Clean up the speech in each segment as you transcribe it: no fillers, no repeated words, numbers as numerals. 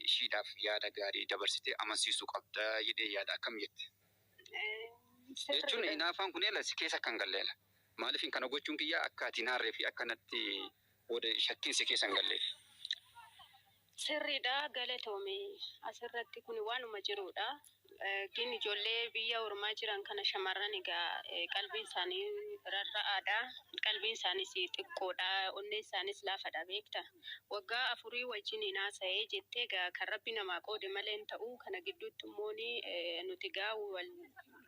Ishiidhaaf yaada gaarii dabarsitee amansiisuu qabda jedhee yaada. Akkam jette? Jechuun hinaafaan kun eela si keessa akka hin galleela. Maaliif kana gochuun kiyya akka ati hin aarree fi akka natti booda shakkiin si keessa hin galleef. Sirriidha, galatoomi. Asirratti kun waanuma jiruudha. Gin ijoollee biyya ormaa jiran kana shamarran egaa qalbiin isaanii rarra'aadha. Qalbiin isaaniis xiqqoodha. Onneen isaanis laafadha, beekta. Waggaa afurii wajjin hin haasa'ee jettee, egaa kan Rabbi namaa qoode malee hin ta'u. Kana gidduutti immoo nuti egaa wal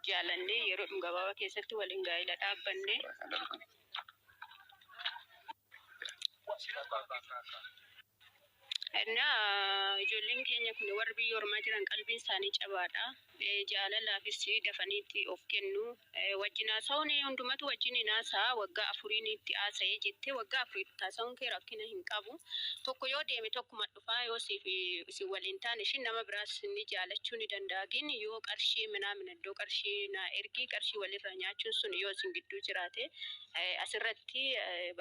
jaalannee yeroo gabaabaa keessatti waliin gaa'ela dhaabbanne. Innaa ijoolleen keenya kun warri biyya ormaa jiran qalbiin isaanii cabaadha. Jaalalaafis dafaniitti of kennu. Wajjin haasa'uun hundumatu wajjin hin haasa'a. Waggaa afuriin itti haasa'ee jettee, waggaa afuriitti haasa'uun kee rakkina hin qabu. Tokko yoo deeme tokkuma dhufaa, yoo siif si waliin taane ishiin nama biraas ni jaalachuu ni danda'a. Gin yoo qarshii minaamin iddoo qarshii naa ergii, qarshii walirraa nyaachuun sun yoo isin gidduu jiraate, asirratti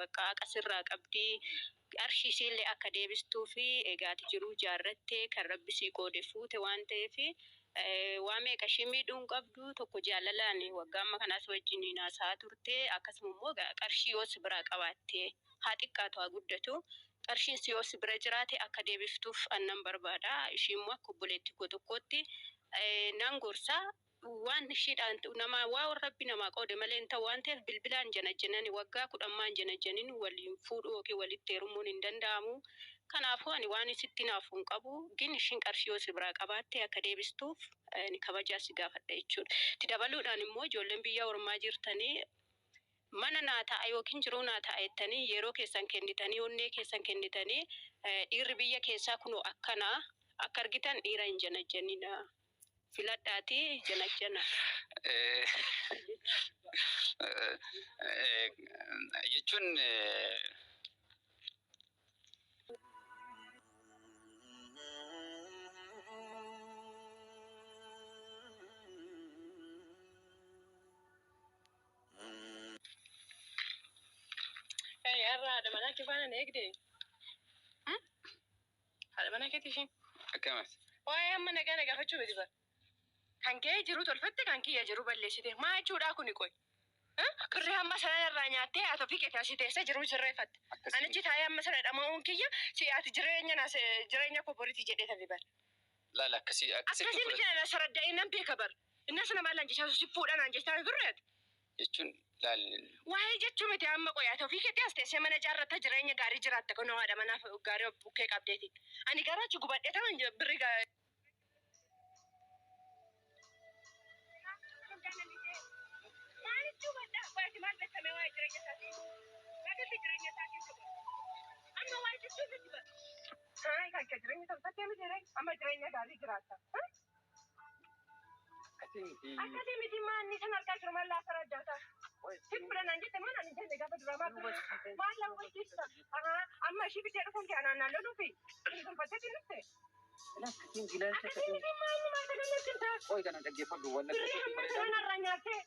bakka haqa sirraa qabdii. Qarshii isiillee akka deebistuu fi egaati jiruu jaarrattee kan Rabbi sii qoode fuute waan ta'eef, waa meeqa ishii miidhuu hin qabdu. Tokko jaalalaan waggaa amma kanaas wajjin haasa'aa turte, akkasuma immoo qarshii yoo si biraa qabaatte, haa xiqqaatu haa guddatu, qarshiin si yoo si bira jiraate akka deebiftuuf annan barbaada. Ishii immoo akka obboleettii koo tokkootti nan gorsa. Waan ishiidhaan nama waa Rabbi namaa qoode malee hin ta'u waan ta'eef, bilbilaan janajjanani waggaa 10 maan janajjanin waliin fuudhuu yookiin walitti heerumuun hin danda'amu. Kanaafuu ani waan isitti naafu hin qabu. Gin ishiin qarshii yoo si biraa qabaatte akka deebistuuf ni kabajaa si gaafadha jechuudha. Itti dabaluudhaan immoo ijoolleen biyya ormaa jirtanii mana naa ta'a yookiin jiruu naa ta'a jettanii yeroo keessan kennitanii, onnee keessan kennitanii, dhiirri biyya keessaa kunoo akkanaa akka argitan dhiira hin janajjanina. Filadhaati janajjana. Jechuun Har'a haadha manaa kee faana na eegde. Haadha manaa keetii ishiin. Akkamas. Waa'ee amma nagaa na gaafachuu miti bara. Kan kee jiru tolfatte, kan kiyya jiru balleessite. Maa jechuudha kuni qoy? Birrii hamma sana irraa nyaattee ati ofii keetii asii teessee jiruu sirreeffatte. Akkasii. Anichi taa'ee hamma sana dhama'uun kiyya si ati jireenya na jireenya koo boritii jedhee tafi bara. Laala, akkasii akkasitti Akkasii miti, na saradda'ee nan beeka bara. Innas nama laan jechaa si fuudha naan jechaa turre ati. Jechuun laal. Waa'ee jechuu miti amma qoy, ati ofii keetii as teessee mana ijaarratta, jireenya gaarii jiraatta, kunoo haadha manaaf gaarii of bukkee qabdeeti. Ani garuu achi gubadhee taman birrii Maaliif duubadha? Qoy, ati maal beekame waa'ee jireenya isaatii? Bagatti jireenya isaa keessa godhe. Amma waa'ee jechuu miti bara. Haa, kan kee jireenya tolfattee miti ree? Amma jireenya gaarii jiraatta. Akkasii miti. Akkasii miti, maanni san argaa jiru maal laafara addaata? Si fudhan jette maal ani jenne gaafa duraa maal maal la hubachiista? Amma ishii fiddee dhufuun kee anaan naan loluufi? Inni tolfattee dhufte? Akkasiin gilaalcha. Akkasii miti, maanni maal kana natti himta? Qoy, kana dhaggeeffadhu walla. Birrii hamma sana narraa nyaattee.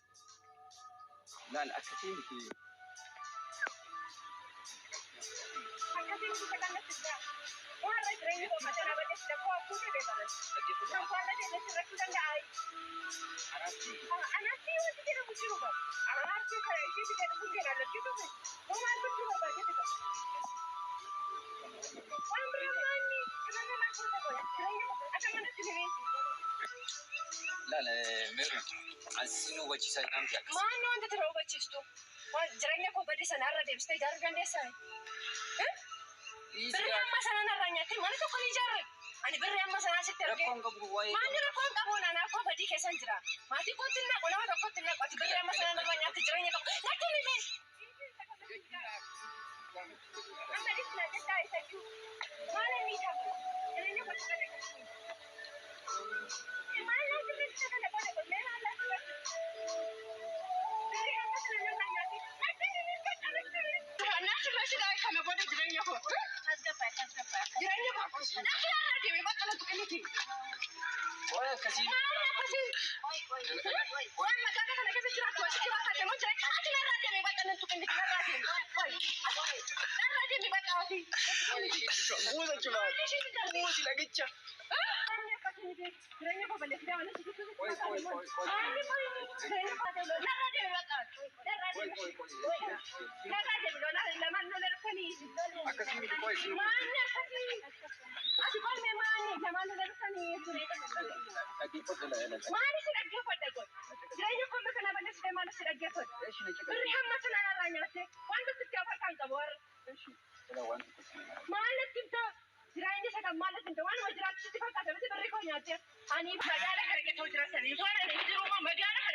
Laal, akkasii miti. Akkasii miti kan natti himta. Waan irra jireenya tolfattee na balleessite koo fuutee beekaman. Kan koo irra deemee sirrachuu danda'a. Anatti wanti jedhamu jiru bara. Araartii kana ishee fidee dhufuun kee naan lakkisuufi. Moo maal gochuu barbaadde bara? Waan biraa maanni jireenya maal goota qoya? Jireenya akka manatti himee. Laal Meeru, ani nu hubachiisaa jiraa miti akkasii. Maanni wanta tana hubachiistu? Waan jireenya koo badii sana irra deebistee ijaaruu dandeessaa? Birrii amma sana narraa nyaattee mana tokko ni ijaarre. Ani birrii amma sanaa sitti argee. Rakkoon qabu waa'ee. Maanni rakkoon qabu naan akkoo badii keessan jira. Maatii kootti hin naqu, nama tokkotti hin naqu. Ati birrii amma sana narraa nyaatte jireenya tokko. Natti himi. Amma dhiisna jettaa isa jiru. Maal inni qabu? Jireenya kootti kana qabu. Maal laatti irratti kana godhe kun mee maal laatti irratti? Birrii amma sana narraa nyaatte. Natti himi, bakka natti himi. Natti irratti kana booda jireenya koo. Tasgabbaa'e. Jireenya koo lakki narraa deeme bakka na tuqiniti. Qoy akkasii. Maal akkasii? Waan magaalaa kana keessa jiraattu asitti bakka deemu jira. Ati narraa deeme bakka na tuqiniti narraa deeme. Narraa deeme bakka ati. Buusa chumaa. Buusi lagicha. Jireenya koo balleessitee waan asitti Qoy qoy qoy qoy. Jireenya koo narraa deeme bakka. Narraa Qoy deeme. qoy qoy. Narraa deeme lamaan lola dhufanii. Akkasii miti qoy isin. Maanni akkasii. Ati qolme maanni lamaan lola dhufanii. Dhaggeeffadhu la la. Maali si dhaggeeffadha kun? Jireenya koo kana balleessitee maali si dhaggeeffadha? Eshi na caqasi. Birri hamma sana narraa nyaatte wanta sitti afarkaan qabu warra. Eshi. Ila waan tokko si hima. Maal natti himta? Jireenya isa kan maal natti himta? Waanuma jiraatu sitti fakkaata miti birri koo nyaatte. Ani magaala kana keessa jiraatanii waan ani jiru magaala kana